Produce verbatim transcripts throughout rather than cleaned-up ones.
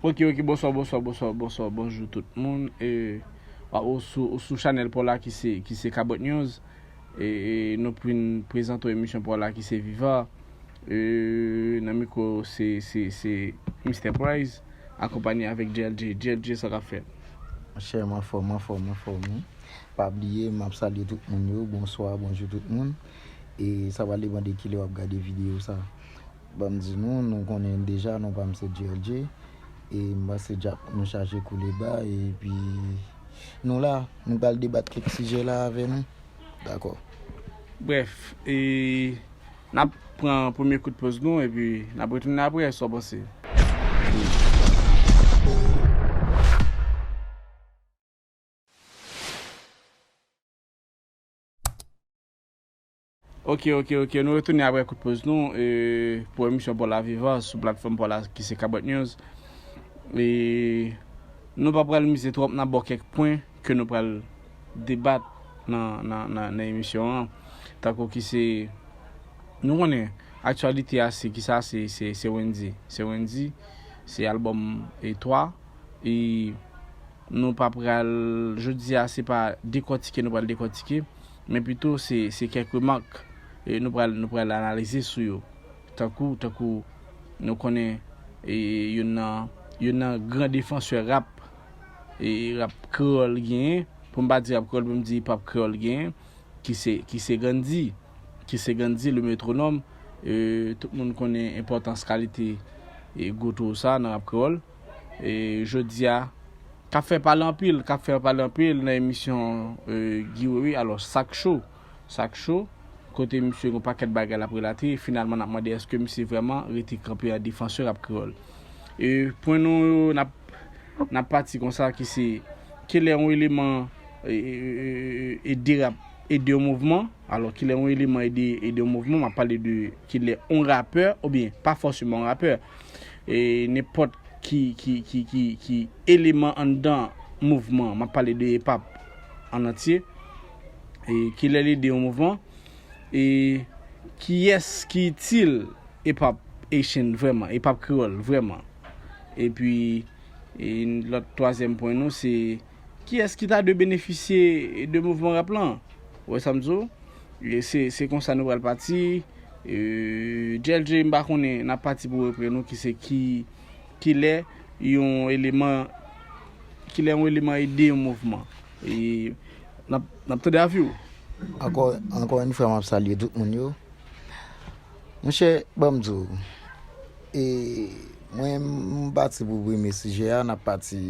Ok, ok, bonswa, bonswa, bonswa, bonswa, bonjou tout moun. E, ou sou, ou sou chanèl pa w la ki se, ki se Kabwèt News. E, e nou vin prezante w emisyon pa w la ki se Viva. E, nan mikwo se, se, se Mister Price, akonpanye avèk J L J. J L J, sa k ap fèt? Monchè, m anfòm, m anfòm, m anfòm, wi. Pa bliye, m ap salye tout moun yo. Bonswa, bonjou tout moun. E sa pral depann de kilè w ap gade videyo sa. Ban m di nou, nou konnen deja non pa m se J L J. E m panse djap nou chaje koule ba, epi nou la, nou pral debat kèk sijè la avè nou. Dakò. Brèf, e n ap pran premye kout poz nou, epi n ap retounen apre, sa w panse? Ok, ok, ok. Nou retounen apre kout poz nou, e, pou emisyon pa w la Viva sou platfòm pa w la ki se Kabwèt News. E nou pa pral mize twòp, n ap ba w kèk pwen ke nou pral debat nan, nan, nan, nan emisyon an. Tankou ki se, nou konnen, aktyalite a se ki sa, se, se, se Wendyy. Se Wendyy, se albòm e twa. E nou pa pral, jodi a, se pa dekòtike nou pral dekòtike, men pito se, se kèk remak, e nou pral, nou pral analize sou yo. Tankou, tankou nou konnen, e, youn nan, youn nan gran defansè rap, e rap kreyòl genyen, pou m pa di rap kreyòl, pou m di hip hop kreyòl genyen, ki se, ki se Gandhi, ki se Gandhi le métronome. E, tout moun konnen enpòtans kalite, e, gwoutwo sa nan rap kreyòl. E, jodi a, k ap fè pale anpil, k ap fè pale anpil nan emisyon, e, Guy Wery. Alò, sa k cho, sa k cho, kote misye gen yon pakèt bagay l ap relate, finalman n ap mande èske misye vrèman rete kanpe an defansè rap kreyòl. E pwen nou yo, n ap, n ap pati konsa ki se, kilè yon eleman, e, e, e, e, ede rap, ede yon mouvman. Alò, kilè yon eleman ede, ede yon mouvman, m ap pale de kilè yon rapè, oubyen pa fòseman yon rapè, e nenpòt ki, ki, ki, ki, ki eleman anndan mouvman, m ap pale de hip hop an antye, e kilè l ede yon mouvman, e kiyès ki itil hip hop Haitian vrèman, hip hop kreyòl vrèman. Epi, e lòt twazyèm pwen nou, se kiyès ki ta dwe benefisye de mouvman rap lan? Ou wè sa m di w? E se, se konsa nou pral pati. E, J L J, m pa konnen, n ap pati pou repre nou, ki se ki, kilè yon eleman, kilè yon eleman ede yon mouvman. E n ap, n ap tande avi w. Ankò, ankò yon fwa, m ap salye tout moun yo. Monchè, ban m di w, e, mwen, m pati pou premye sijè a, n ap pati,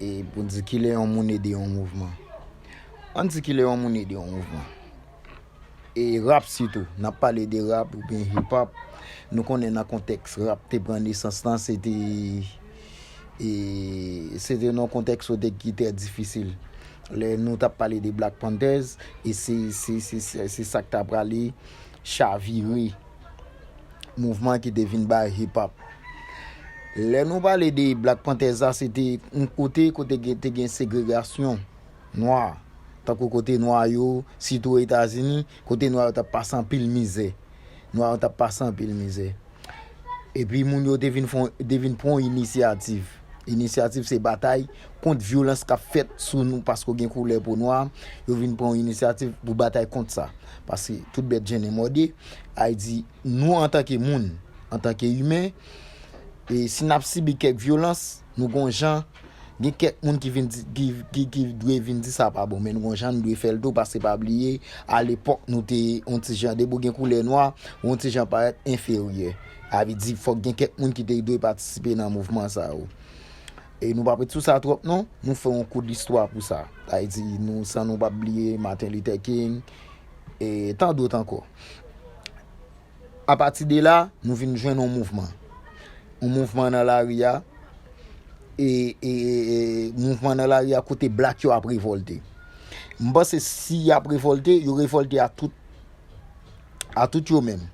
e, pou di kilè yon moun ede yon mouvman. Ann di kilè yon moun ede yon mouvman. E rap sitou, n ap pale de rap oubyen hip hop, nou konnen nan kontèks rap te pran nesans lan, se te, e, se te nan yon kontèks kote ki trè difisil. Lè nou t ap pale de Black Panthers, e se, se, se, se, se sa k ta prale chavire mouvman ki te vin bay hip hop. Lè nou pale de Black Panthers la, se te yon kote, kote gen, te gen segregasyon nwa, tankou kote nwa yo, sitou Etazini, kote nwa yo t ap pase anpil mizè. Nwa yo t ap pase anpil mizè. Epi moun yo te vin fon, te vin pran yon inisyativ. Inisyativ se batay kont vyolans k ap fèt sou nou paske w gen koulè po nwa. Yo vin pran yon inisyativ pou batay kont sa. Paske tout bèt jennen mòde, sa vle di nou antanke moun, antanke imen, e si n ap sibi kèk vyolans, nou gon jan, gen kèk moun ki vin di, ki, ki, ki dwe vin di sa pa bon, men nou gon jan nou dwe fè l tou, paske pa bliye, alepòk nou te yon ti jan, depi w gen koulè nwa, ou yon ti jan parèt enferyè. Sa vle di, fòk gen kèk moun ki te dwe patisipe nan mouvman sa yo. E nou p ap ret sou sa twòp non, nou fè yon kout listwa pou sa. Sa vle di, nou, san nou p ap bliye Martin Luther King, e tan dòt ankò. Apati de la, nou vin jwenn yon mouvman. Yon mouvman nan lari a, e, e, e, e mouvman nan lari a kote blak yo ap revòlte. M panse si y ap revòlte, yo revòlte a tout, a tout yo menm.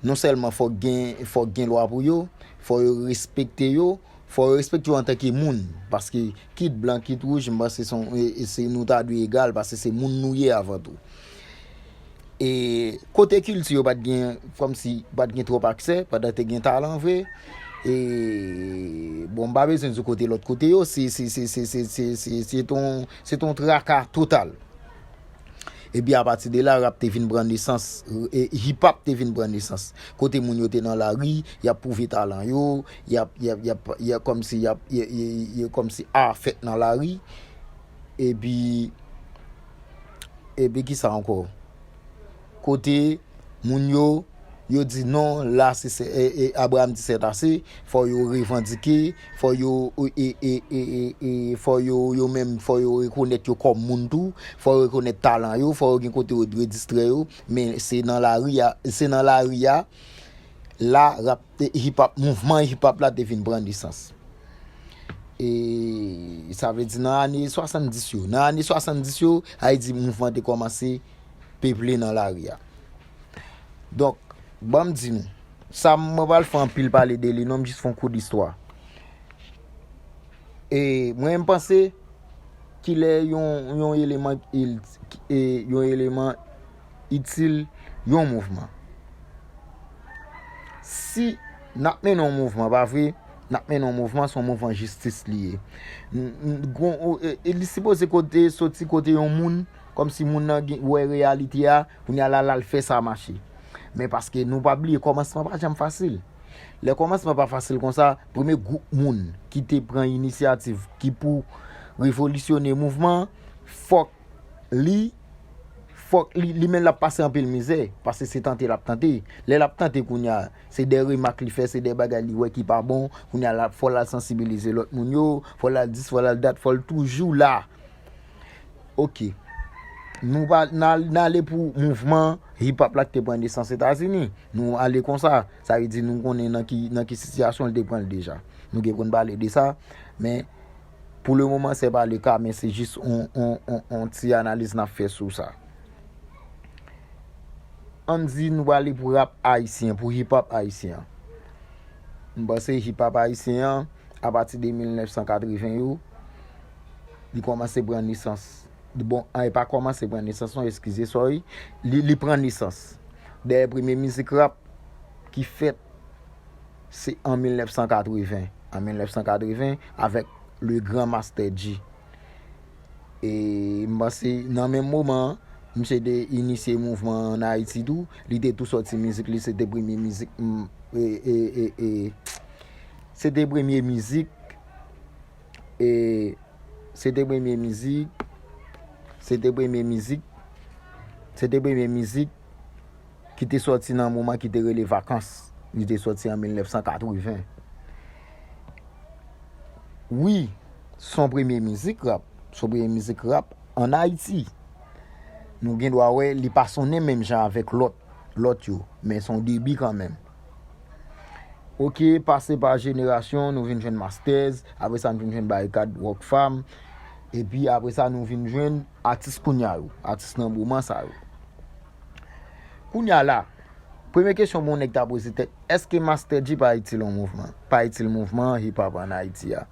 Non sèlman fòk gen, fòk gen lwa pou yo, fò yo respekte yo, fò yo respekte yo antanke moun, paske kit blan, kit wouj, m panse se yon, e, e se nou ta dwe egal, paske se moun nou ye avan tou. E kote kilti yo pa t gen, kòmsi pa t gen twòp aksè, pandan te gen talan vre, E, bon, m pa bezwen di kote lòt kote yo, se, se, se, se, se, se, se, se ton, se ton traka total. Epi apati de la, rap te vin pran nesans, e, hip hop te vin pran nesans. Kote moun yo te nan lari, y ap pwouve talan yo, y ap, y ap, y ap, y ap, kòmsi y ap, y, y, y, kòmsi a fèt nan lari. Epi, epi ki sa ankò? Kote moun yo, yo di non, la se, se e, e, Abraham di c'est assez, fò yo revandike, fò yo, e, e, e, e, e, e, fò yo, yo menm, fò yo rekonèt yo kòm moun tou, fò yo rekonèt talan yo, fò yo gen kote yo dwe distrè yo, men se nan lari a, se nan lari a, la rap, hip hop, mouvman hip hop la te vin pran nesans. E sa vle di nan ane swasanndis yo, nan ane swasanndis yo, Ayiti mouvman te kòmanse peple nan lari a. Donk, ban m di nou, sa m pral fè anpil pale de li non, m jis fè yon kout istwa. E mwen, m panse kilè yon, yon eleman, il, e, yon eleman itil yon mouvman. Si n ap mennen yon mouvman, pa vre? N ap mennen yon mouvman, se yon mouvman jistis li ye. N, n, gon, o, e, e li sipoze kote, soti kote yon moun, kòmsi moun nan gen, wè reyalite a, kounye a la, l al fè sa mache. Men paske nou pa bliye, kòmansman pa janm fasil. Lè kòmansman pa fasil konsa, premye gwoup moun ki te pran inisyativ ki pou revolisyone mouvman, fòk li, fòk li, li menm l ap pase anpil mizè, paske se tante l ap tante. Lè l ap tante kounye a, se de remak li fè, se de bagay li wè ki pa bon, kounye a l ap, fò l al sansibilize lòt moun yo, fò l al dis, fò l al dat, fò l toujou la. Oke. Nou pa, n al, n ale pou mouvman hip hop la ki te pran nesans Etazini. Nou ale konsa. Sa vle di nou konnen nan ki, nan ki sitiyasyon l te pran l deja. Nou gen pou n pale de sa. Men, pou le moman, se pa le ka, men se jis on, on, on, on ti analiz n ap fè sou sa. Ann di nou prale pou rap ayisyen, pou hip hop ayisyen an. M panse hip hop ayisyen an, apati de mil nèf san katreven yo, li kòmanse pran nesans. Bon, a, li pa kòmanse pran nesans, non, eskize, sorry. Li, li pran nesans. Dèyè premye mizik rap ki fèt, se an mil nèf san katreven. An mil nèf san katreven, avèk le gran Master Dji. E m panse nan menm moman an, misye te inisye mouvman an Ayiti tou. Li te tou sòti mizik li, se te premye mizik, m, e, e, e, e, se te premye mizik, e, se te premye mizik, se te premye mizik, se te premye mizik ki te sòti nan moman ki te rele Vakans. Li te sòti an mil nèf san katreven. Wi, se yon premye mizik rap. Se yon premye mizik rap ann Ayiti. Nou gen dwa wè li pa sonnen menm jan avèk lòt, lòt yo, men se yon debi kanmenm. Oke, pase pa jenerasyon, nou vin jwenn Masters, apre sa nou vin jwenn Barikad, Rockfam, epi apre sa nou vin jwenn atis kounye a yo, atis nan moman sa yo. Kounye a la, premye kesyon bon nèg ta poze tèt, èske Master Dji pa itil yon mouvman, pa itil mouvman hip hop ann Ayiti a?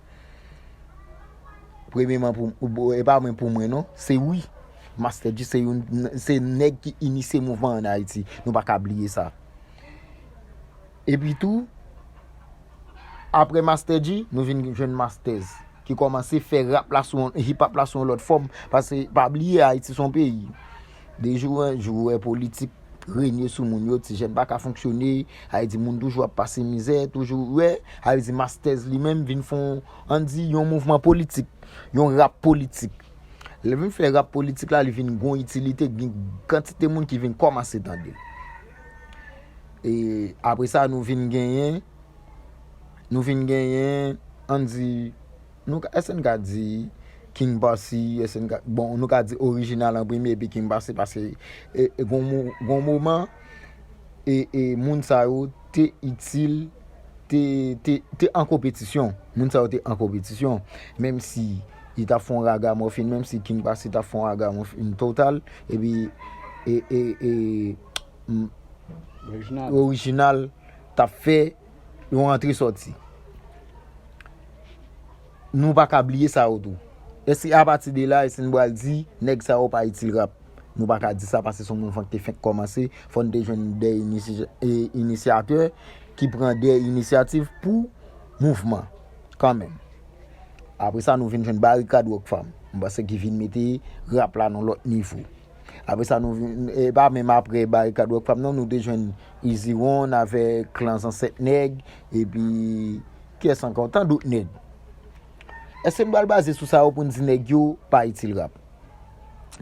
Premyeman, pou, e pa mwen, pou mwen non, se wi. Master Dji se youn, se nèg ki inisye mouvman ann Ayiti. Nou pa ka bliye sa. Epi tou, apre Master Dji, nou vin jwenn Masters, ki kòmanse fè rap la sou, hip hop la sou yon lòt fòm, paske pa bliye Ayiti se yon peyi. De jou an jou, wè politik renye sou moun yo, ti jèn pa ka fonksyone, Ayiti moun toujou ap pase mizè, toujou, wè, Ayiti Masters li menm vin fè yon, ann di, yon mouvman politik, yon rap politik. Lè vin fè rap politik la, li vin gon itilite, gen kantite moun ki vin kòmanse tande l. E apre sa, nou vin genyen, nou vin genyen, ann di, nou ka, èske n ka di King Posse, èske n ka, bon, nou ka di Original an premye, epi King Posse, paske, e, e, gon mo-, gon moman, e, e, moun sa yo te itil, te, te, te an konpetisyon. Moun sa yo te an konpetisyon. Menm si li t ap fè yon ragamòfin, menm si King Posse t ap fè yon ragamòfin total, epi, e, e, e, m, Original. Original t ap fè yon antre sòti. Nou pa ka bliye sa yo tou. Èske apati de la, èske n pral di nèg sa yo pa itil rap? Nou pa ka di sa paske se yon mouvman ki te fenk kòmanse. Fò n te jwenn de inisi-, e, inisyatè ki pran de inisyativ pou mouvman kanmenm. Apre sa, nou vin jwenn Barikad Rockfam. M panse ki vin mete rap la nan lòt nivo. Apre sa, nou vin, e pa menm apre Barikad Rockfam, non, nou te jwenn Easy One avèk Klan Zansèt Nèg, epi kiyès ankò? Tan dòt nèg. Èske n pral baze sou sa yo pou n di nèg yo pa itil rap?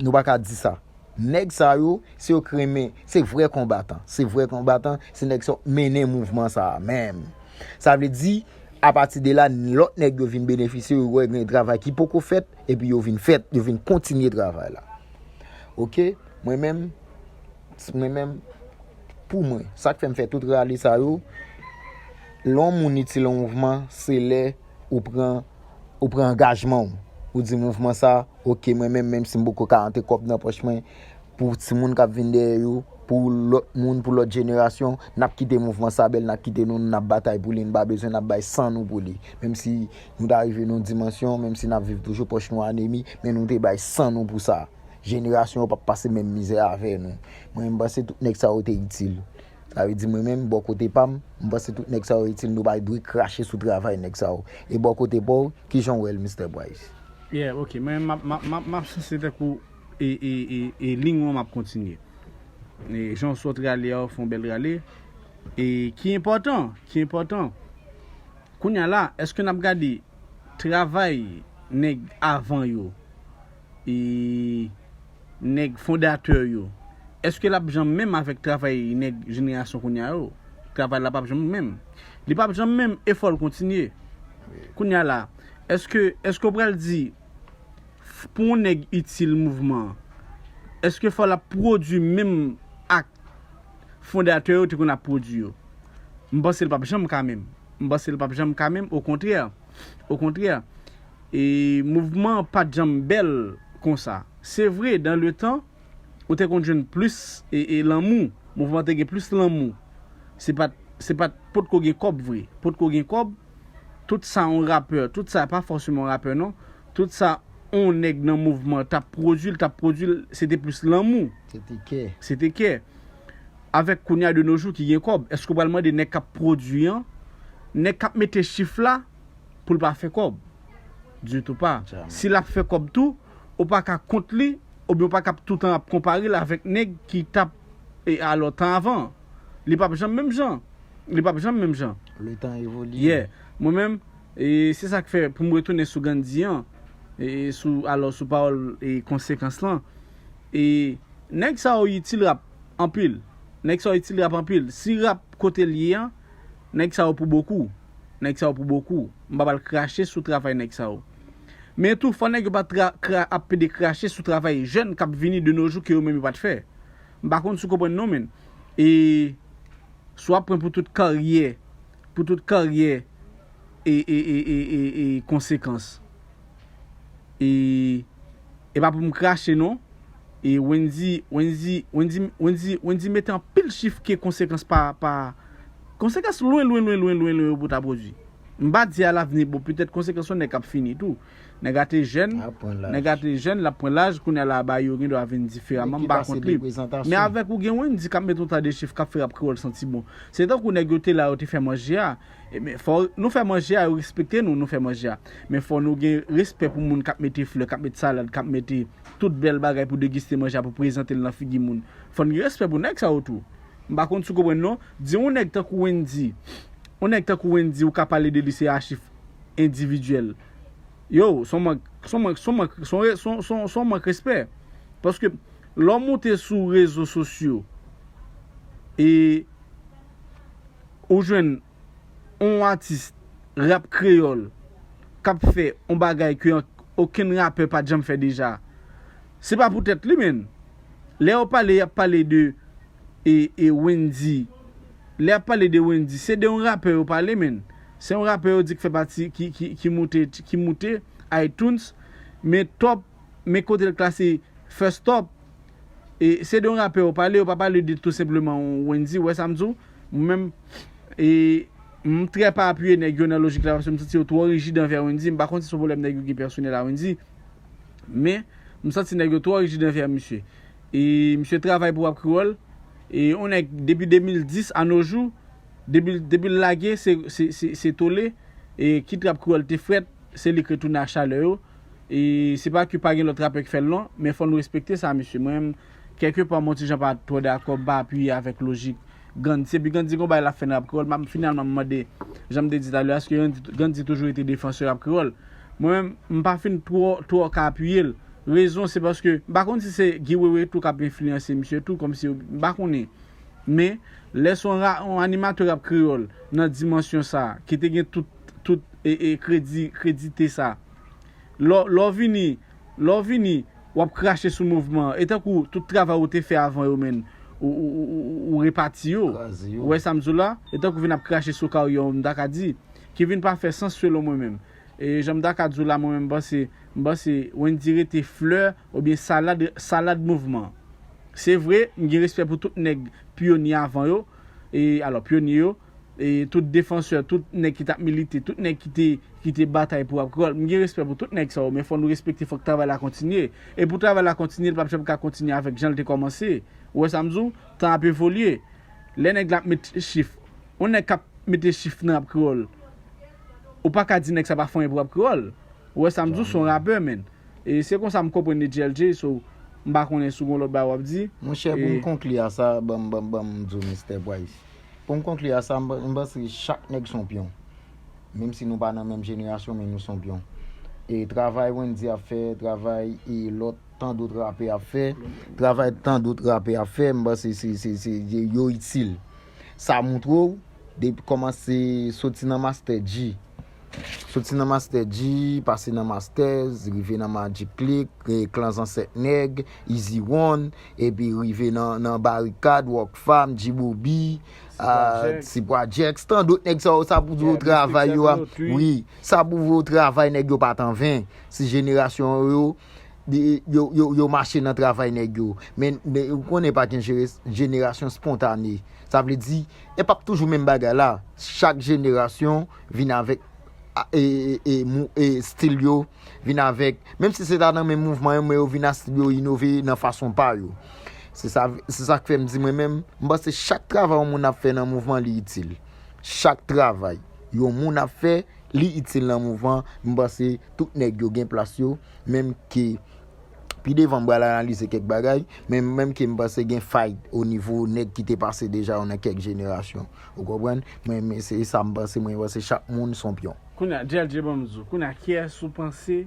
Nou pa ka di sa. Nèg sa yo, se yo k renmen, se vrè konbatan. Se vrè konbatan, se nèg sa yo k mennen mouvman sa a menm. Sa vle di, apati de la, lòt nèg yo vin benefisye, yo wè gen travay ki poko fèt, epi yo vin fèt, yo vin kontinye travay la. Oke? Mwen menm, mwen menm, pou mwen, sa k fè m fè tout rale sa yo, lè yon moun itil yon mouvman, se lè ou pran, ou pran angajman w. Ou di mouvman sa, oke, mwen menm, menm si m poko ka rantre kòb nan pòch mwen, pou timoun k ap vin dèyè yo, pou lòt moun, pou lòt jenerasyon, n ap kite mouvman sa bèl, n ap kite nou, n ap batay pou li, n pa bezwen n ap bay san nou pou li. Menm si nou ta rive nan yon dimansyon, menm si n ap viv toujou pòch nou anemi, men nou te bay san nou pou sa. Jenerasyon yo p ap pase menm mizè avè nou. Mwen, m panse tout nèg sa yo te itil. Sa vle di mwen menm, bò kote pa m, m panse tout nèg sa yo itil, nou pa dwe krache sou travay nèg sa yo. E bò kote pa w, kijan w wè l, Mistè Bryce? Yeah, ok. Mwen, m ap, m ap, m ap, m ap sanse tankou e, e, e, e liy ou an m ap kontinye. E jan w sot rale a, w fè yon bèl rale. E ki enpòtan, ki enpòtan. Kounye a la, èske n ap gade travay nèg avan yo, e nèg fondatè yo, èske l ap janm menm avèk travay nèg jenerasyon kounye a yo? Travay la p ap janm menm. Li p ap janm menm e fò l kontinye. Kounye a la, èske, èske w pral di, f-, pou yon nèg itil mouvman an, èske fò l ap pwodui menm ak fondatè yo te konn ap pwodui yo? M panse l p ap janm ka menm. M panse l p ap janm ka menm, okontrè. Okontrè, e mouvman an pa t janm bèl konsa. Se vre, dans le temps, ou te konn jwenn plis e, e lanmou. Mouvman an te gen plis lanmou. Se pa t, se pa t, potko gen kòb vre. Potko gen kòb, tout sa yon rapè, tout sa pa fòseman yon rapè non. Tout sa yon nèg nan mouvman t ap pwodui, l t ap pwodui, se te plis lanmou. Se te kè. Se te kè. Avèk kounye a de nos jours ki gen kòb, èske w pral mande nèg k ap pwodui an, nèg k ap mete chif la, pou l pa fè kòb? Ditou pa. Jamè. Si l ap fè kòb tou, ou pa ka kont li, oubyen ou pa ka ap toutan ap konpare l avèk nèg ki t ap, e, alò tan avan. Li p ap janm menm jan. Li p ap janm menm jan. Letan evolye. Yeah. Mwen menm, e, se sa k fè pou m retounen sou Gandhi an, e, sou, alò, sou pawòl, e, konsekans lan. E nèg sa yo itil rap anpil. Nèg sa yo itil rap anpil. Si rap kote l ye an, nèg sa yo pou bokou. Nèg sa yo pou bokou. M pa pral krache sou travay nèg sa yo. Men tou, fò nèg yo pa tra-, kra-, ap pede krache sou travay jèn k ap vini de nos jours ke yo menm yo pa t fè. M pa konn si w konprann non, men. E si w ap pran pou tout karyè, pou tout karyè, e, e, e konsekans. E, e pa pou m krache non. E Wendy, Wendy, Wendy, Wendy, Wendy mete anpil chif ke konsekans pa, pa, konsekans lwen, lwen, lwen, lwen, lwen, lwen yo pou ta pwodui. M pa di alavni, bon, petèt konsekans yon nèg k ap fini tou. Nèg a te jèn, nèg a te jèn, l ap pran laj, kounye a la bagay yo gen dwa vin diferaman, m pa kont li. Men avèk ou gen Wendy k ap mete yon ta de chif k ap fè rap kreyòl santi bon. Se tankou nèg yo te la, yo te fè manje a. E men, fò nou fè manje a, yo respekte nou, nou fè manje a. Men fò nou gen respè pou moun k ap mete flè, k ap mete salad, k ap mete tout bèl bagay pou degiste manje a, pou prezante l nan figi moun. Fò n gen respè pou nèg sa yo tou. M pa konn si w konprann non. Di yon nèg tankou Wendy, yon nèg tankou Wendy, ou ka pale de li, se a chif endividyèl. Yo, se yon mank, se yon mank, se yon mank, se yon re-, se yon, se yon, se yon mank respè. Paske lè w moute sou rezo sosyo, e ou jwenn yon atis rap kreyòl k ap fè yon bagay ke an-, okenn rapè pa t janm fè deja. Se pa poutèt li, menn. Lè yo pale, y ap pale de, e, e Wendy. Lè y ap pale de Wendy, se de yon rapè yo pale, menn. Se yon rapè yo di k fè pati, ki, ki, ki moute, ki moute iTunes, men top, men kote l klase first top. E se de yon rapè yo pale, yo pa pale de tou senpleman yon Wendy, ou wè sa m di w? Mwen menm, e, m trè pa apiye nèg yo nan lojik la, paske m santi yo twò rijid anvè Wendy. M pa konn si se yon pwoblèm nèg yo gen pèsonèl a Wendy. Men, m santi nèg yo twò rijid anvè misye. E misye travay pou Rap Kreyòl. E yon nèg depi de mil dis a nos jours, depi, depi l lage, se, se, se, se tole. E kit rap kreyòl te frèt, se li k retounen ak chalè yo. E se pa ke pa gen lòt rapè ki fè l non, men fò nou respekte sa, mesye. Mwen menm, kèlkepa, m yon ti jan pa twò dakò, m pa apiye avèk lojik Gandhi. Epi Gandhi gon bagay l ap fè nan rap kreyòl, m ap finalman m mande, jan m te di talè a, èske Gandhi, Gandhi toujou rete defansè rap kreyòl? Mwen menm, m pa fin twò, twò ka apiye l. Rezon, se paske, m pa konn si se Guy Wewe tou k ap enfliyanse misye tou, kòmsi, m pa konnen. Men, lè se yon ra-, yon animatè rap kreyòl nan dimansyon sa a, ki te gen tout, tout e, e kredi, kredite sa. Lè w, lè w vini, lè w vini, w ap krache sou mouvman an. E tankou tout travay ou te fè avan yo, menn, ou, ou, ou, ou, ou repati yo. Kraze yo. Ou wè sa m di w la? E tankou vin ap krache sou karyè w, m ta ka di, ki vin pa fè sans selon mwen menm. E jan m ta ka di w la, mwen menm, m panse, m panse Wendy rete flè oubyen salad, salad mouvman an. Se vre, m gen respè pou tout nèg pyonye avan yo, e, alò, pyonye yo, e tout defansè, tout nèg ki t ap milite, tout nèg ki te, ki te batay pou rap kreyòl. M gen respè pou tout nèg sa yo, men fò nou respekte, fòk travay la kontinye. E pou travay la kontinye, l p ap janm ka kontinye avèk jan l te kòmanse. Ou wè sa m di w? Tan ap evolye. Lè nèg la ap met chif, yon nèg k ap mete chif nan rap kreyòl, ou pa ka di nèg sa pa fè anyen pou rap kreyòl. Ou wè sa m di w, se yon rapè, menn. E se konsa m konprann li, G L J, so, m pa konnen si w gon lòt bagay w ap di. Monchè, pou m konkli a sa, ban m, ban m, ban m di w, Mistè Price. Pou m konkli a sa, m, m panse chak nèg se yon pyon. Menm si nou pa nan menm jenerasyon, men nou se yon pyon. E travay Wendy ap fè, travay e lòt, tan dòt rapè ap fè, travay tan dòt rapè ap fè, m panse se, se, se, yo, yo itil. Sa montre w, depi kòmanse soti nan Master G, soti nan Master G, pase nan Masters, rive nan Magic Click, e, Klan Zansèt Nèg, Easy One, epi rive nan, nan Barikad, Rockfam, G-Booby, T-Projects, tan dòt nèg sa yo, sa pou di yo travay yo a, wi, sa pou di yo travay nèg yo pa t anven. Si jenerasyon yo, yo, yo, yo mache nan travay nèg yo. Men, men ou konnen pa gen jere-, jenerasyon espontane. Sa vle di, e p ap toujou menm bagay la. Chak jenerasyon vin avèk, a, e, e, e, mou-, e, stil yo, vin avèk, menm si se ta nan menm mouvman yo, men yo vin a stil yo inove nan fason pa yo. Se sa, se sa k fè m di mwen menm, m panse chak travay yon moun ap fè nan mouvman li itil. Chak travay yon moun ap fè, li itil nan mouvman, m panse tout nèg yo gen plas yo, menm ke pi devan m pral analize kèk bagay, men menm ke m panse gen fight o nivo nèg ki te pase deja yo nan kèk jenerasyon. Ou konprann? Mwen, men se sa m panse, mwen panse chak moun se yon pyon. Kounye a, G L J, ban m di w, kounye a, kiyès ou panse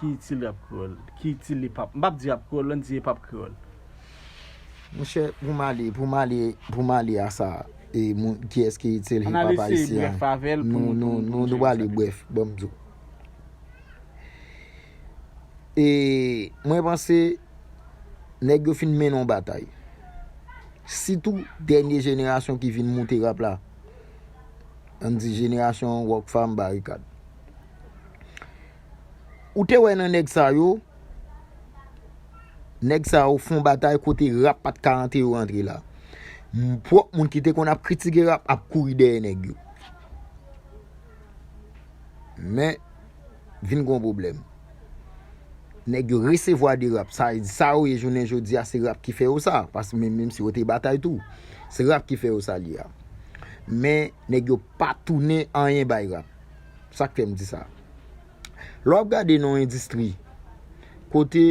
ki itil rap kreyòl, ki itil hip hop? M p ap di rap kreyòl, ann di hip hop kreyòl. Monchè, pou m ale, pou m ale, pou m ale a sa, e moun, kiyès ki itil hip hop ayisyen an? Nou, nou, nou, nou prale brèf, ban m di w. E mwen panse nèg yo fin mennen yon batay. Sitou dènye jenerasyon ki vin moute rap la. Ann di jenerasyon Rockfam, Barikad. Ou te wè nan nèg sa yo, nèg sa yo fè yon batay kote rap pa t ka rantre, yo rantre la. M-, pwòp moun ki te konn ap kritike rap ap kouri dèyè nèg yo. Men, vin gon pwoblèm. Nèg yo resevwa de rap. Sa, sa yo ye jounen jodi a, se rap ki fè yo sa. Paske menm, menm si yo te batay tou, se rap ki fè yo sa l ye a. Men, nèg yo pa tounen anyen bay rap. Sa k fè m di sa. Lè w ap gade nan yon endistri, kote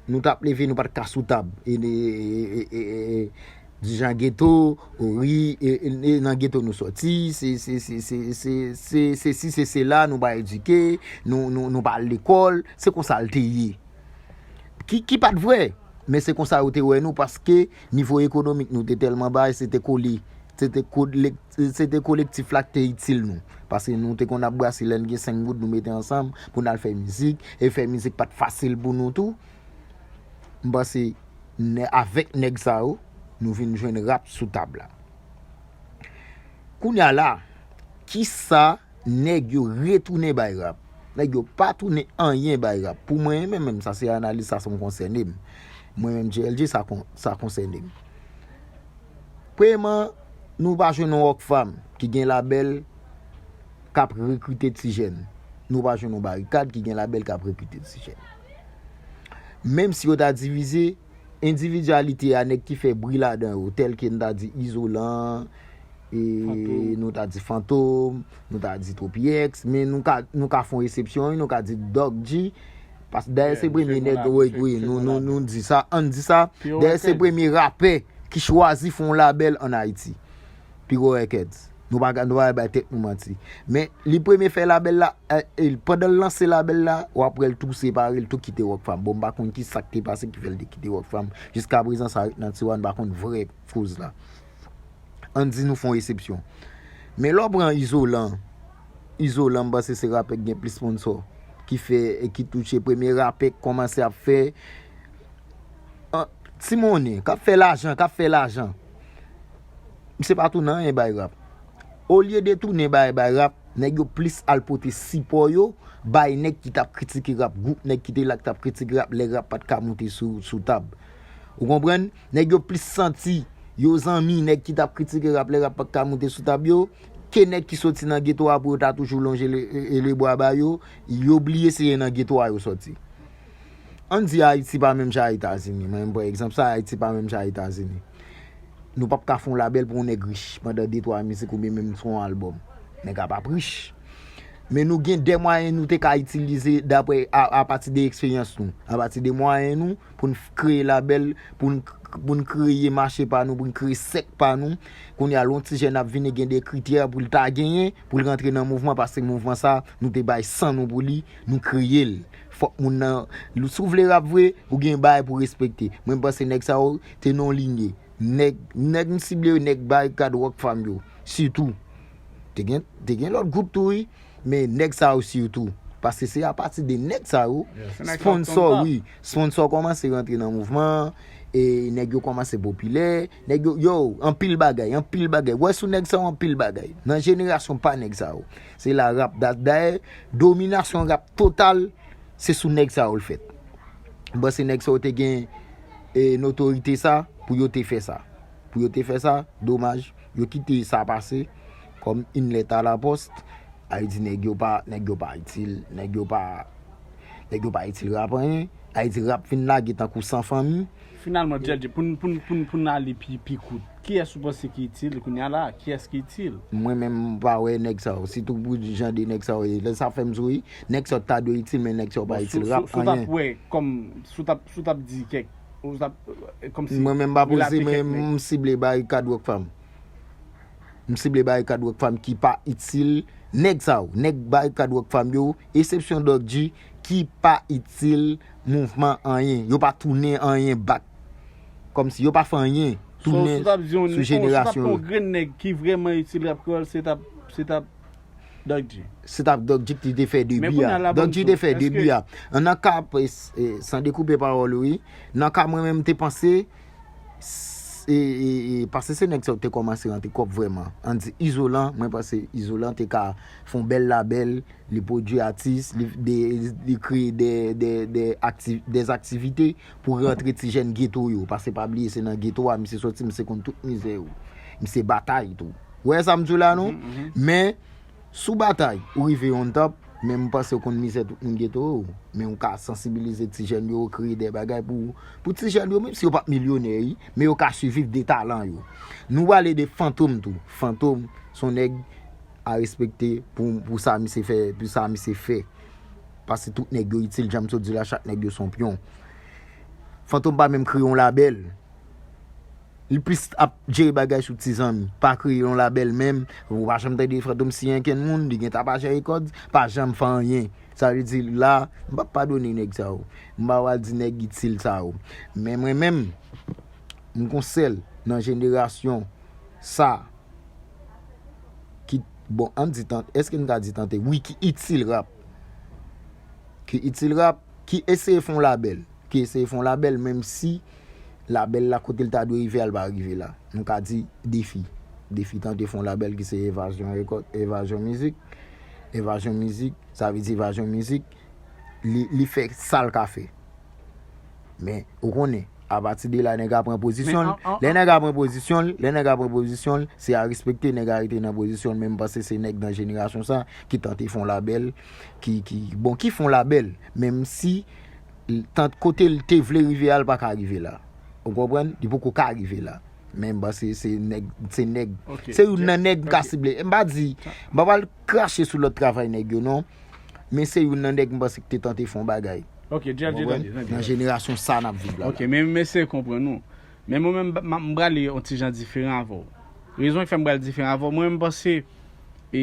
nou t ap leve, nou pa t ka sou tab. E, e, e, e, e, e, di jan geto, ou ri, e, e, e, nan geto nou sòti, se, se, se, se, se, se, se si, se sela, nou pa edike, nou, nou, nou pa al lekòl, se konsa l te ye. Ki, ki pa t vrè, men se konsa yo te wè nou, paske nivo ekonomik nou te tèlman ba, e se te kole, se te kole-, se te kolektif la ki te itil nou. Paske nou te konn ap brase lè n gen senk goud, nou mete ansanm pou n al fè mizik, e fè mizik pa t fasil pou nou tou. M panse, nè-, avèk nèg sa yo, nou vin jwenn rap sou tab la. Kounye a la, kisa nèg yo retounen bay rap? Nèg yo pa tounen anyen bay rap. Pou mwen menm, menm sa se analiz sa, sa m konsène m. Mwen menm, G L J, sa kon-, sa konsène m. Premyèman, nou pa jwenn yon Rockfam ki gen labèl k ap rekrite ti jèn. Nou pa jwenn yon Barikad ki gen labèl k ap rekrite ti jèn. Menm si yo ta divize, endividyalite a nèg ki fè bri ladan yo, tèl ke n ta di Izolan, e, nou ta di Fantom, nou ta di Tropiex, men nou ka, nou ka fè yon eksepsyon, wi, nou ka di Doc G. Dayè, se premye nèg, wi, wi, nou, nou, nou di sa, ann di sa. Dayè, se premye rapè ki chwazi fè yon labèl ann Ayiti. Piwo Records. Nou pa ka, nou pa ka bay tèt nou manti. Men, li premye fè labèl la, e, e, pandan l lanse labèl la, w ap wè l tou separe, l tou kite Rockfam. Bon, m pa konn ki sa k te pase ki fè l te kite Rockfam. Jiska prezan, sa ret nan tiwa, n pa konn vrè koz la. Ann di nou fè yon eksepsyon. Men lè w pran Izolan, Izolan, m panse se rapè k gen plis sponsò ki fè e ki touche, premye rapè k kòmanse ap fè an, ti monnen, k ap fè lajan, k ap fè lajan. Misye pa tounen anyen bay rap. Olye de tounen bay, bay rap, nèg yo plis al pote sipò yo bay nèg ki t ap kritike rap, gwoup nèg ki te la ki t ap kritike rap lè rap pa t ka moute sou, sou tab. Ou konprann? Nèg yo plis santi yo zanmi nèg ki t ap kritike rap lè rap pa t ka moute sou tab yo, ke nèg ki soti nan geto a pou yo ta toujou lonje le, e, e lebra ba yo, yo bliye se nan geto a yo sòti. Ann di Ayiti pa menm jan a Etazini. Mwen menm pran egzanp sa, Ayiti pa menm jan a Etazini. Nou p ap ka fè yon labèl pou yon nèg rich pandan de twa mizik oubyen menm sou yon albòm. Nèg ap ap rich. Men nou gen de mwayen nou te ka itilize dapre, a, apati de eksperyans nou, apati de mwayen nou, pou n f-, kreye labèl, pou n, pou n kreye mache pa nou, pou n kreye sèk pa nou. Kounye a, lè yon ti jèn ap vini, gen de kritè pou l ta genyen, pou l rantre nan mouvman, paske mouvman sa, nou te bay san nou pou li, nou kreye l. Fòk moun nan, si w vle rap vre, ou gen bagay pou respekte. Mwen, m panse nèg sa yo te nan yon linye. Nèg, nèg m sible yo, nèg Barikad Rock Fam yo, sitou. Te gen, te gen lòt gwoup tou, wi, men nèg sa yo sitou. Paske se apati de nèg sa yo, sponsò, wi, sponsò kòmanse rantre nan mouvman an, e nèg yo kòmanse popilè, nèg yo, yo, anpil bagay, anpil bagay. Wè sou nèg sa yo anpil bagay. Nan jenerasyon pa nèg sa yo. Se la rap dat. Dayè, dominasyon rap total, se sou nèg sa yo l fèt. M panse nèg sa yo te gen, e, notorite sa pou yo te fè sa. Pou yo te fè sa, domaj, yo kite sa pase kòm une lettre à la poste. Sa vle di nèg yo pa, nèg yo pa itil, nèg yo pa, nèg yo pa itil rap anyen. Sa vle di rap fin lage tankou san fanmi. Finalman, Djèdjè, pou n, pou n, pou n, pou n ale pi, pi kout, kiyès ou panse ki itil kounye a la? Kiyès ki itil? Mwen menm, m pa wè nèg sa yo. Sitou pou jan de nèg sa yo ye. Lè sa fè m souri, nèg sa yo ta dwe itil, men nèg sa yo pa itil rap anyen. Bon, si w t ap wè, kòm, si w t ap, si w t ap di kèk, ou t ap, e, kòmsi, mwen menm, m pa poze, men m sible Barikad Rock Fam. M sible Barikad Rock Fam ki pa itil nèg sa yo. Nèg Barikad Rock Fam yo, eksepsyon Doc G, ki pa itil mouvman anyen. Yo pa tounen anyen back. Kòmsi yo pa fè anyen tounen sou jenerasyon yo. So, si w t ap di yon, si w t ap pran yon grenn nèg ki vrèman itil rap kreyòl, se t ap, se t ap Doc G. Se t ap Doc G ki te fè debi a. Doc G te fè debi a. Nan ka, e, e, san dekoupe pawòl ou, wi. Nan ka mwen menm, m te panse, s-, e, e, e, paske se nèg sa yo te kòmanse rantre kòb vrèman. Ann di Izolan, mwen panse Izolan te ka fè yon bèl labèl, li pwodui atis, li, de, li kreye de, de, de akti-, des activités pou rantre ti jèn geto yo. Paske pa bliye, se nan geto a misye soti, misye konn tout mizè yo. Misye batay tou. Ou wè sa m di w la, non? Men, sou batay, ou rive on top, men m panse w konn mizè tout moun geto yo. Men ou ka sansibilize ti jèn yo, kreye de bagay pou, pou ti jèn yo, menm si yo p ap milyonè, wi, men yo ka siviv de talan yo. Nou pale de Fantom tou. Fantom, se yon nèg a respekte pou, pou sa misye fè, pou sa misye fè. Paske tout nèg yo itil, jan m sot di la, chak nèg yo se yon pyon. Fantom pa menm kreye yon labèl. Li plis ap jere bagay sou ti zanmi. Pa kreye yon labèl menm. Ou pa janm tande Fantom siyen kenn moun, li gen Tapajè Records, pa janm fè anyen. Sa vle di la, m p ap padone nèg sa yo. M pa pral di nèg itil sa yo. Men mwen menm, m gon sèl nan jenerasyon sa ki, bon, ann di tante, èske n ka di tante? Wi, ki itil rap. Ki itil rap, ki eseye fè yon labèl. Ki eseye fè yon labèl, menm si labèl la kote l ta dwe rive a, l pa rive la. Nou ka di Defi. Defi tante fè yon labèl ki se Evazyon Rekòd, Evazyon Mizik. Evazyon Mizik, sa vle di Evazyon Mizik, li, li fè sa l ka fè. Men, ou konnen, apati de la, nèg a pran pozisyon l. Lè nèg a pran pozisyon l, lè nèg a pran pozisyon l, se a respekte, nèg a rete nan pozisyon l. Men m panse se nèg nan jenerasyon sa ki tante fè yon labèl, ki, ki, bon, ki fè yon labèl, menm si l, tant kote l te vle rive a, l pa ka rive la. Ou konprann? Li poko ka rive la. Men m panse se nèg, se nèg, se youn nan nèg m ka sible. M pa di, m pa pral krache sou lòt travay nèg yo non. Men se youn nan nèg m panse ki te tante fè yon bagay. Ok, Djèl, Djèl, Djèl, Djèl. Nan jenerasyon sa n ap viv la. Ok, men m eseye konprann ou. Men mwen menm, m, m prale yon ti jan diferan avè w. Rezon ki fè m pral diferan avè w, mwen menm m panse, e,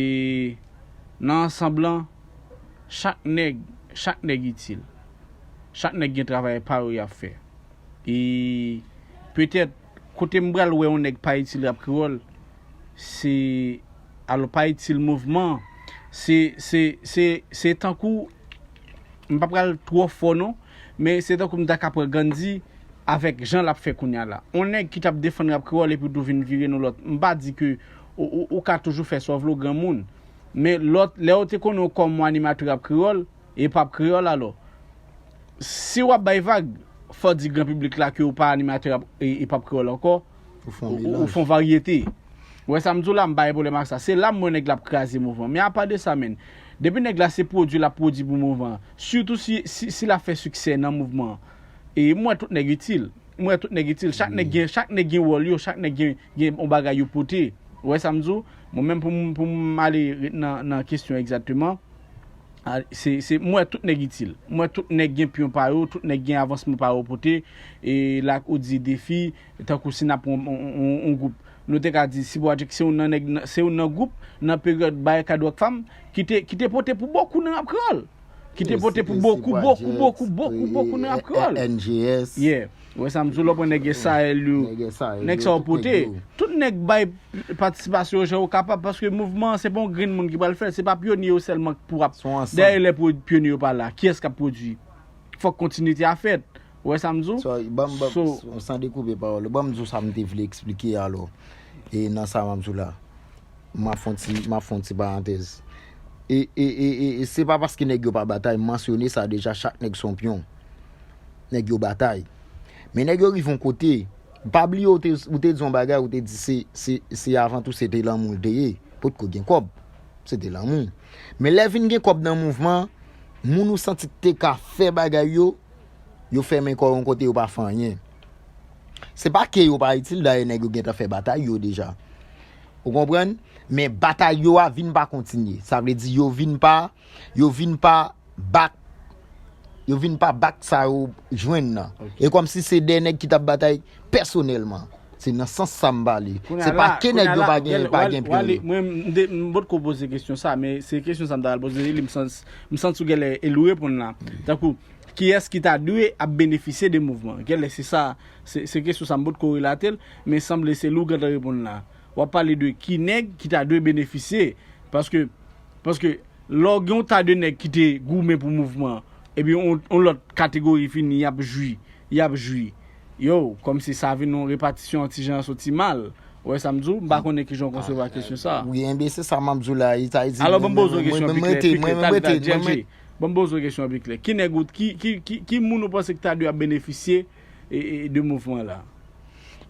nan ansanm lan, chak nèg, chak nèg itil. Chak nèg gen travay pa yo y ap fè. E petèt, kote m pral wè yon nèg pa itil rap kreyòl, se, alò, pa itil mouvman, se, se, se, se tankou, m pa pral twò fò non, men se tankou m ta ka pran Gandhi avèk jan l ap fè kounye a la. On nèg ki t ap defann rap kreyòl epi tou vin vire nou lòt. M pa di ke ou, ou, ou ka toujou fè sa w vle w granmoun, men lòt, lè yo te konnen w kòm yon animatè rap kreyòl, e p ap kreyòl alò. Si w ap bay vag, fò w di gran piblik la ke w pa animatè ap, e, e p ap kreyòl ankò, ou fè yon, ou, ou, ou fè yon varyete. Ou wè sa m di w la, m pa gen pwoblèm ak sa. Se la m wè nèg la ap kraze mouvman. Men apa de sa, menn, depi nèg la se pwodui l ap pwodui pou mouvman an, sitou si, si, si l ap fè siksè nan mouvman an, e m wè tout nèg itil. M wè tout nèg itil. Chak nèg gen, chak nèg gen wòl yo, chak nèg gen, gen yon bagay yo pote. Ou wè sa m di w? Mwen menm pou m, pou m ale ret nan, nan kesyon egzakteman, a, se, se, m wè tout nèg itil. M wè tout nèg gen pyon pa yo, tout nèg gen avansman pa yo pote. E la ou di defi, tankou si n ap yon, yon, yon, yon gwoup, nou te ka di Sibwa Jack se youn nan nèg, se youn nan gwoup nan peryòd Barikad Rockfam ki te, ki te pote pou bokou nan rap kreyòl. Ki te pote pou bokou, bokou, bokou, bokou, bokou nan rap kreyòl. N G S. Yeah. Ou wè sa m di w, lè w pran nèg S A L yo, nèg sa yo pote. Tout nèg bay patisipasyon yo jan yo kapab, paske mouvman an se pa yon grenn moun ki pral fè l, se pa pyonye yo sèlman k pou ap dèyè lè pyonye yo pa la. Kiyès k ap pwodui? Fòk kontinite a fèt. Ou wè sa m di w? Sorry, ban m, ban m, san dekoupe pawòl ou, ban m di w sa m te vle eksplike alò. E nan sa m ap di w la, m ap fè yon ti, m ap fè yon ti parantèz. E, e, e, e, e se pa paske nèg yo pa batay, m mansyone sa deja, chak nèg se yon pyon. Nèg yo batay. Men nèg yo rive yon kote, pa bliye ou te, ou te di yon bagay, ou te di se, se, se avan tou se te lanmou l te ye. Potko gen kòb, se te lanmou. Men lè vin gen kòb nan mouvman, moun ou santi k te ka fè bagay yo, yo fèmen kò yo yon kote, yo pa fè anyen. Se pa ke yo pa itil, dayè nèg yo gentan fè batay yo deja. Ou konprann? Men batay yo a vin pa kontinye. Sa vle di yo vin pa, yo vin pa back, yo vin pa back sa yo jwenn nan. E kòmsi se de nèg ki t ap batay pèsonèlman. Se nan sans sa m pale. Se pa ke nèg yo pa gen, pa gen pyon yo. Mwen, m potko poze kesyon sa, men se kesyon sa m ta pral poze li, m santi, m santi w genlè e l ou reponn la. Tankou, kiyès ki ta dwe ap benefisye de mouvman an? Genlè se sa, se, se kesyon sa m potko relate l, men sanble se li w gentan reponn la. W ap pale de ki nèg ki ta dwe benefisye, paske, paske lè w gen yon ta de nèg ki te goumen pou mouvman an, epi yon, yon lòt kategori vini, y ap jwi, y ap jwi. Yo, kòmsi sa vin yon repatisyon an ti jan soti mal. Ou wè sa m di w? M pa konnen kijan w konsevwa kesyon sa. Wi, enben se sa m ap di w la, Etazini. Alò, ban m poze w kesyon pi klè, pi klè, talè, talè, Djèl Djèl. Ban m poze w kesyon pi klè. Ki nèg ou, ki, ki, ki, ki moun ou panse ki ta dwe ap benefisye e, e, de mouvman la?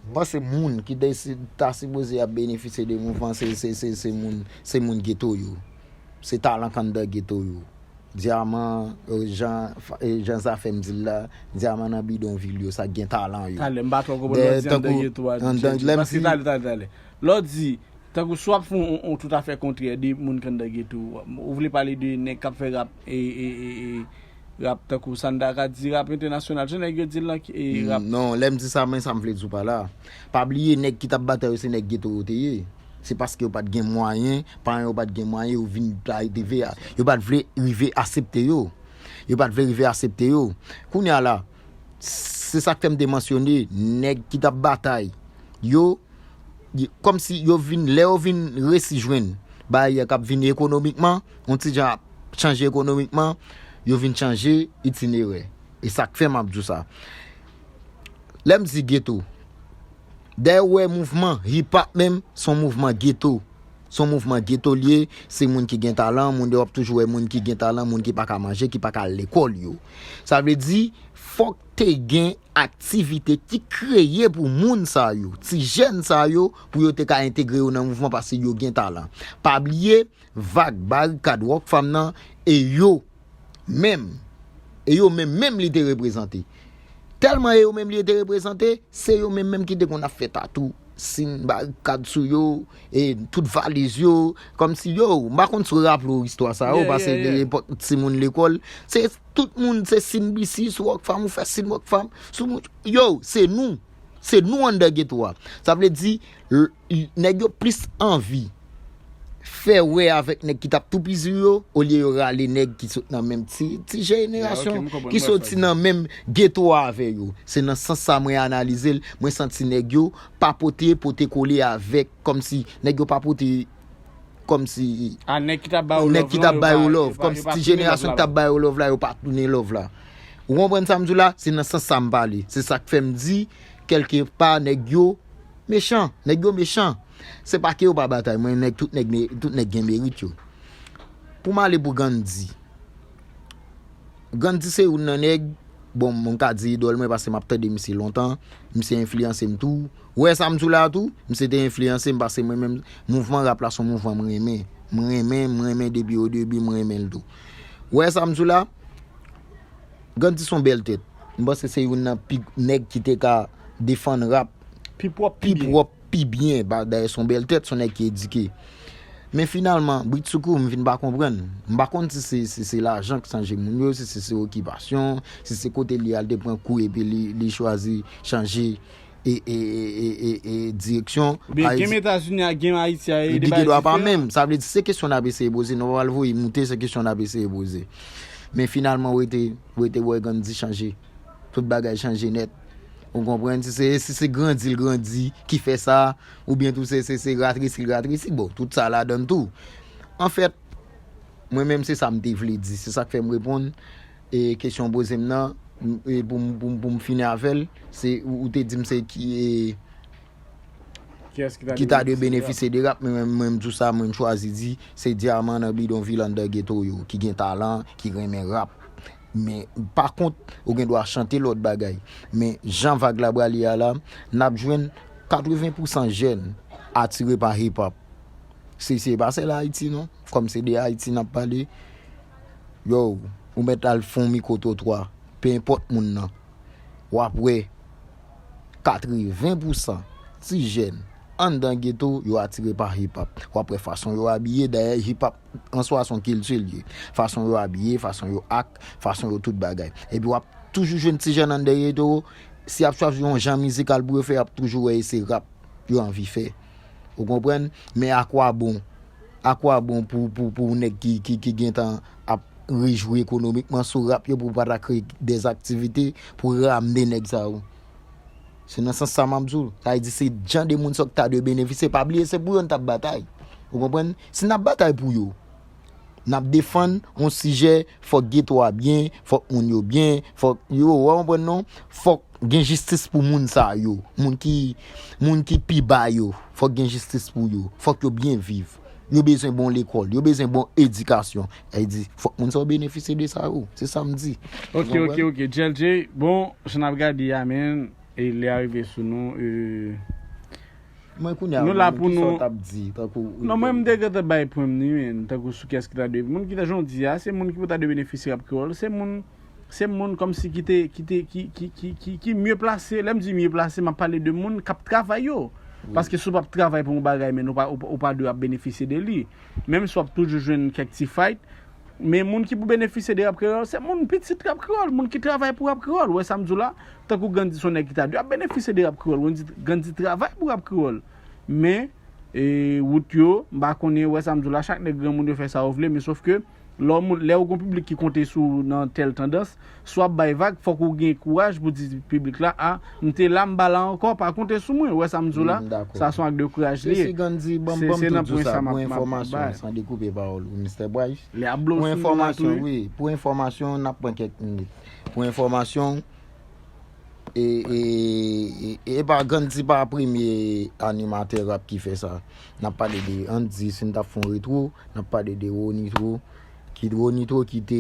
M panse moun ki te si, ta sipoze ap benefisye de mouvman, se, se, se, se moun, se moun geto yo. Se talan k anndan geto yo. Dyaman, e, jan, e, jan Zafèm di l la, dyaman nan bidonvil yo, sa k gen talan yo. Talè, m pa twò konprann lè w di anndan geto a, Djèl Djèl. Paske talè, talè, talè. Lè w di, tankou si w ap fè yon, yon toutafè kontrè de moun k anndan geto, ou vle pale de nèg k ap fè rap, e, e, e, e, rap tankou sa n ta ka di rap entènasyonal, jan nèg yo di l lan, e, rap. Non, lè m di sa, men sa m vle di w pa la. Pa bliye, nèg ki t ap batay yo, se nèg geto yo te ye. Se paske yo pa t gen mwayen, paran yo pa t gen mwayen, yo vin pa rive a, yo pa t vle rive asepte yo. Yo pa t vle rive asepte yo. Kounye a la, se sa k fè m te mansyone, nèg ki t ap batay yo, kòmsi yo vin, lè yo vin resi jwenn baryè k ap vini ekonomikman, yon ti jan ap chanje ekonomikman, yo vin chanje itinerè. E sa k fè m ap di w sa. Lè m di geto, dayè w wè mouvman hip hop menm, se yon mouvman geto. Se yon mouvman geto l ye, se moun ki gen talan, moun yo ap toujou wè moun ki gen talan, moun ki pa ka manje, ki pa ka al lekòl yo. Sa vle di, fòk te gen aktivite ki kreye pou moun sa yo, ti jèn sa yo, pou yo te ka entegre yo nan mouvman paske yo gen talan. Pa bliye, vag, barikad, Rockfam nan, e yo menm, e yo menm, menm li te reprezante. Tèlman e yo menm li te reprezante, se yo menm, menm ki te konn ap fè tatou. sin barikad sou yo, e tout valiz yo, kòmsi yo, m pa konn si w raple w istwa sa yo, paske gen epòk timoun lekòl, se tout moun se sin bisi sou Rockfam, ou fè sin Rockfam sou moun, yo, se nou, se nou anndan geto a. Sa vle di, l- y- nèg yo plis anvi fè wè avèk nèg ki t ap toupizi yo, olye yo rale nèg ki sot nan menm ti, ti jenerasyon, ki soti nan menm geto a avè yo. Se nan sans sa mwen analize l, mwen santi nèg yo pa pote, pote kole avèk, kòmsi nèg yo pa pote, kòmsi a nèg ki t ap ba yo love, nèg ki t ap ba yo love, kòmsi ti jenerasyon ki t ap ba yo love la, yo pa tounen love la. Ou konprann sa m di w la? Se nan sans sa m pale. Se sa k fè m di, kèlke pa, nèg yo mechan. Nèg yo mechan. Se pa ke yo pa batay, mwen, nèg, tout nèg, tout nèg gen merit yo. Pou m ale pou Gandhi. Gandhi se youn nan nèg, bon, mwen ka di idòl mwen paske m ap tande misye lontan, misye enfliyanse m tou. Ou wè sa m di w la tou, misye te enfliyanse m paske mwen menm, mouvman rap la se yon mouvman m renmen. M renmen, m renmen depi o debi, m renmen l tou. Ou wè sa m di w la, Gandhi se yon bèl tèt. M panse se youn nan pi nèg ki te ka defann rap pi pwòp, pi byen. Pi byen, ba, dayè se yon bèl tèt, se yon nèg ki edike. Men finalman, britsoukou, m vin pa konprann. M pa konn si se, si se lajan k chanje moun yo, si se, se okipasyon, si se kote li al te pran kou epi li, li chwazi chanje e, e, e, e, e, e direksyon. Oubyen gen Etazini a, gen Ayiti a, e de bagay diferan. Li gen dwa pa menm. Sa vle di, se kesyon n ap eseye poze, nou pa pral voye moute, se kesyon n ap eseye poze. Men finalman, w rete, w rete wè Gandhi chanje. Tout bagay chanje nèt. Ou konprann? Si se, si se grandi l grandi ki fè sa, oubyen tou se, se, se ratresi l ratresi, bon, tout sa ladann tou. Anfèt, mwen menm se sa m te vle di. Se sa k fè m reponn e kesyon w poze m nan, m- e pou m, pou m, pou m fini avè l, se, ou, ou te di m se ki, e, Kiyès ki ta dwe benefisye de rap? Ki ta dwe benefisye de rap, men mwen, mwen, m di w sa, mwen, m chwazi di, se dyaman nan bidonvil anndan geto yo, ki gen talan, ki renmen rap. Men, pa kont, ou gen dwa chante lòt bagay. Men, jan vag la prale a la, n ap jwenn katreven pousan jèn atire pa hip hop. Se, se pa sèl Ayiti, non. Kòm se de Ayiti n ap pale, yo, ou mèt al fè yon mikwo twotwa, pe enpòt moun nan. W ap wè, katreven pousan ti jèn anndan geto, yo atire pa hip hop. W ap wè fason yo abiye, dayè hip hop an swa se yon kilti l ye. Fason yo abiye, fason yo ak, fason yo tout bagay. Epi w ap toujou jwenn ti jèn anndan geto, si y ap chwazi yon jan mizikal pou yo fè, y ap toujou wè e se rap yo anvi fè. Ou konprann? Men akwabon? Akwabon pou, pou, pou nèg ki, ki, ki gentan ap rejwi ekonomikman sou rap yo pou pa ta kreye dèzaktivite pou ramne nèg sa yo? Se nan sans sa m ap di w. Sa vle di se jan de moun sa yo ki ta dwe benefisye. Pa bliye se pou yo n t ap batay. Ou konprann? Si n ap batay pou yo, n ap defann yon sijè, fòk geto a byen, fòk moun yo byen, fòk yo, w konprann non? Fòk gen jistis pou moun sa yo. Moun ki, moun ki pi ba yo, fòk gen jistis pou yo. Fòk yo byen viv. Yo bezwen bon lekòl, yo bezwen bon edikasyon. Sa vle di, fòk moun sa yo benefisye de sa yo. Se sa m di. Ok, ok, ok. Djèl J, bon, jan n ap gade a, men, e lè a rive sou nou, e, Mwen kounye a, nou la pou nou. Kisa w t ap di, tankou. Non, mwen, m te gentan bay pwen m ni, men, tankou sou kiyès ki ta dwe. Moun ki ta jan w di a, se moun ki pou ta dwe benefisye rap kreyòl. Se moun, se moun kòmsi ki te, ki te, ki, ki, ki, ki, ki mye plase. Lè m di mye plase, m ap pale de moun k ap travay yo. Paske si w p ap travay pou yon bagay, men ou pa, ou pa, ou pa dwe ap benefisye de li. Menm si w ap toujou jwenn kèk ti fight, men moun ki pou benefisye de rap kreyòl, se moun pitit rap kreyòl, moun ki travay pou rap kreyòl. Ou wè sa m di w la? Tankou Gandhi se yon nèg ki ta dwe ap benefisye de rap kreyòl. Gandhi, Gandhi travay pou rap kreyòl. Men, e, wout yo, m pa konnen, ou wè sa m di w la, chak nèg granmoun yo fè sa yo vle, men sòf ke lè w moun, lè w gon piblik ki konte sou w nan tèl tandans, si w ap bay vag, fòk ou gen kouraj pou di piblik la, a, m te la, m pa la ankò, pa konte sou mwen, ou wè sa m di w la? Sa se yon ak de kouraj li ye. Se, se nan pwen sa m ap, m ap bay. San dekoupe pawòl ou, Mistè Bwaj. Lè ap blow sou nou la tou, wi. Pou enfòmasyon, n ap pran kèk minit. Pou enfòmasyon, e, e, e, e pa Gandhi pa premye animatè rap ki fè sa. N ap pale de, ann di, si n t ap fè yon retwo, n ap pale de Ronitro. Ki, Ronitro ki te,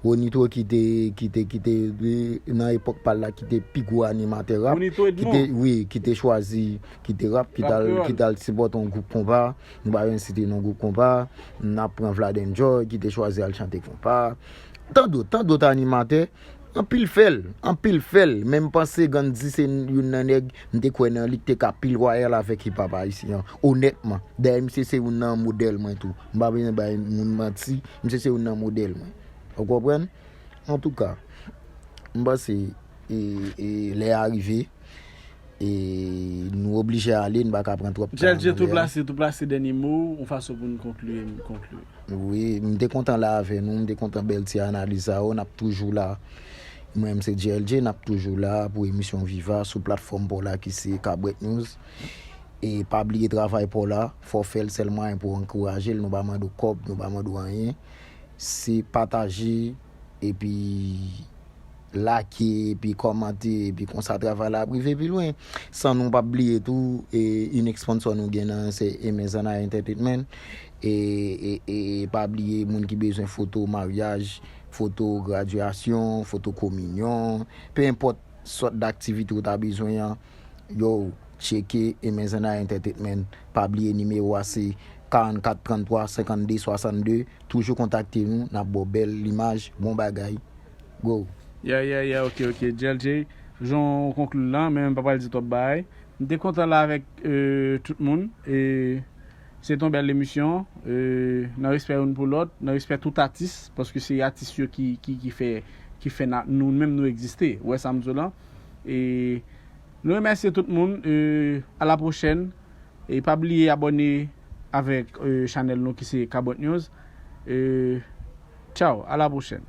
Ronitro ki te, ki te, ki te, e, nan epòk pa l la, ki te pi gwo animatè rap. Ronitro Edmond. Ki te, wi, ki te chwazi kite rap, ki t al, ki t al sipòte yon gwoup konpa. Nou pa menm site non gwoup konpa. N ap pran Vlad Enjoy, ki te chwazi al chante konpa. Tan dòt, tan dòt animatè. Anpil fè l, anpil fè l, men m panse Gandhi se youn nan nèg m te kwè nan li k te ka pi lwayal avèk hip hop ayisyen an, onètman. Dayè, misye se youn nan modèl mwen tou. M pa bezwen bay moun manti, misye se youn nan modèl mwen. Ou konprann? Antouka, m panse e, e, lè a rive, e nou oblije ale, n pa ka pran twòp tan. J L J, tou plase, tou plase dènye mo, yon fason pou n konkli, konkli. Wi, m te kontan la avè nou, m te kontan bèl ti analiz sa yo, n ap toujou la. Mwen, m se J L J, n ap toujou la pou emisyon Viva sou platfòm pa w la ki se Kabwèt News. E pa bliye travay pa w la, fò w fè l, sèl mwayen pou w ankouraje l, nou pa mande w kòb, nou pa mande w anyen. Se pataje, epi like, epi kòmante, epi konsa travay la ap rive pi lwen. San nou p ap bliye tou, e, inik sponsò nou gen nan se Emezana Entertainment. E, e, e pa bliye moun ki bezwen foto maryaj, foto gradyasyon, foto kominyon, pe enpòt sòt daktivite ou ta bezwen an, yo, tcheke Emezana Entertainment. Pa bliye nimewo a se karannkat tranntwa senkanndde swasannde. Toujou kontakte nou, n ap ba w bèl limaj, bon bagay. Go! Yeah, yeah, yeah, ok, ok. J L J, jan w konkli lan, men m pa pral di twòp bagay. M te kontan la avèk euh, tout moun. E se t on bèl emisyon. Euh, nan respè youn pou lòt, nan respè tout atis, paske se atis yo ki, ki, ki fè, ki fè na, nou menm nou egziste. Ou wè sa m di w lan? E nou remèsye tout moun. Euh, a la pwochèn. E pa bliye abòne avèk euh, chanèl nou ki se Kabwèt News. Euh, tchao, a la pwochèn.